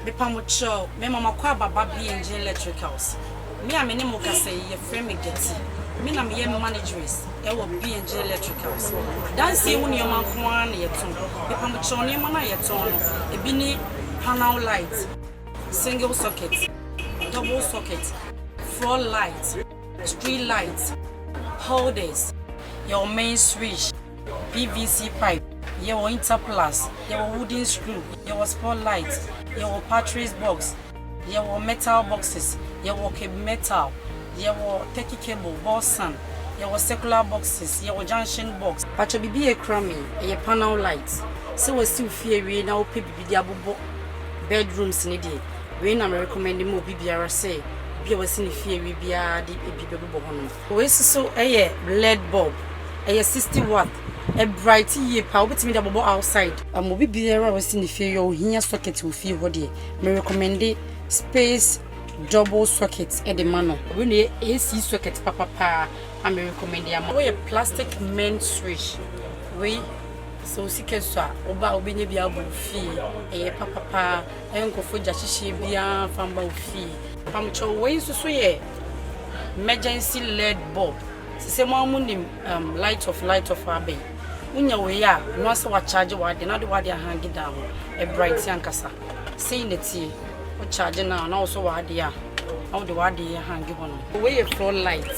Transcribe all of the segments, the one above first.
Mepa mo kyɛw, mema mo akwaaba ba B&G Electricals. Me a me ne mo kasa yi, yɛfrɛ me Gati. Me na meyɛ manageress ɛwɔ B&G Electricals. Dansie ho nneɛma nko ara na yɛtɔn. Mepa mo kyɛw, nneɛma no a yɛtɔn no, ebi ne panel light, single socket, double socket, floor light, street light, holders, yɛwɔ main switch, PVC pipe, yɛwɔ interplus, yɛwɔ wooden screw, yɛwɔ spotlight, yɛwɔ batteries box, yɛwɔ metal boxes, yɛwɔ cable metal, yɛwɔ turkey cable, bolsan, yɛwɔ circular boxes, yɛwɔ junction box. Patro, biribi yɛ kura me, ɛyɛ panel light. Sɛ wasi wo fie awie na wopɛ biribi de abobɔ bedrooms ne deɛ, wei na me recommend ma obi biara sɛ obi a wasi ne fie awie biara de ebi bɛbobɔ hɔ nom. Wei soso ɛyɛ LED bulb, ɛyɛ 60 watt, ɛbright yie paa, wobɛtumi de abobɔ outside. Obi biara a wasi ne fie yɛ ohia socket wɔ fie hɔ deɛ, me recommend space double socket ɛde ma no. Wei na yɛ AC socket papapaa a me recommend ama. Wɔyɛ plastic main switch. Wei sɛ wo sika so a, woba a wobɛnya bi abɔ wo fie, ɛyɛ papapaa, ɛyɛ nkɔfo gya hyehyɛ biara fa mba wo fie. Pamkyɛw, wei nso so yɛ emergency LED bulb. Sɛ mo a mo nim light off abɛn, wonya wei a, no asɛ wakyagye wade na wode wade ahange da ho, ɛbright ankasa. Sei na tie, wokyagye no a na wosɔ wade a na wode wade ahange hɔ no. Wei yɛ floor light,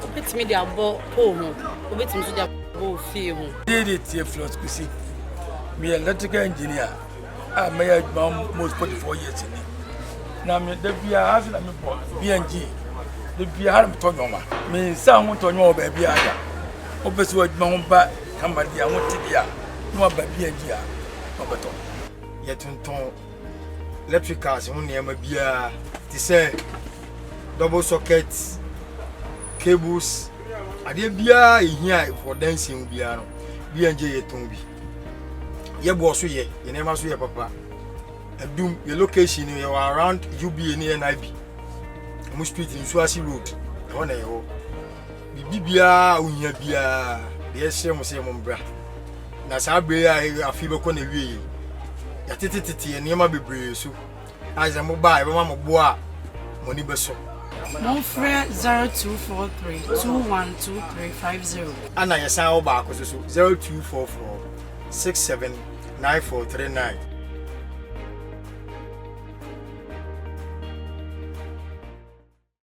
wobɛtumi de abɔ pole ho, wobɛtumi nso de abɔ wo fie ho. Dede Theophilus Kusi. Meyɛ electrical engineer a mɛyɛ adwuma almost 44 years ni. Na me da biara ase na mebɔ B&G. Da biara na metɔ nneɛma. Me nsa ho tɔ nneɛma wɔ baabi a da. Wopɛ sɛ w'adwuma ho ba kama deɛ a ho te deɛ a, na waba B&G a na wɔbɛtɔ. Yɛtontɔn electricals ho nneɛma biara te sɛ double socket, cables, adeɛ biara ehia for dancing ho biara no, B&G yɛtɔn bi. Yɛboɔ so yɛ yɛ nneɛma so yɛ papa. Adum yɛ location no, yɛwɔ around UBA ne NIB ɔmo street, Nsuase Road, ɛhɔ na yɛwɔ. Biribi biara a ohia biara deɛ, yɛhyɛ mo sɛ mo mbra na saa bere yi a afe bɛkɔ na wie yi, yɛtetetete yɛ nneɛma bebree so a sɛ mo ba a, yɛbɛma mo boa a mo ani bɛsɔ. Momfrɛ 0243 212350. Ana yɛsan wɔ baako so 0244 679439.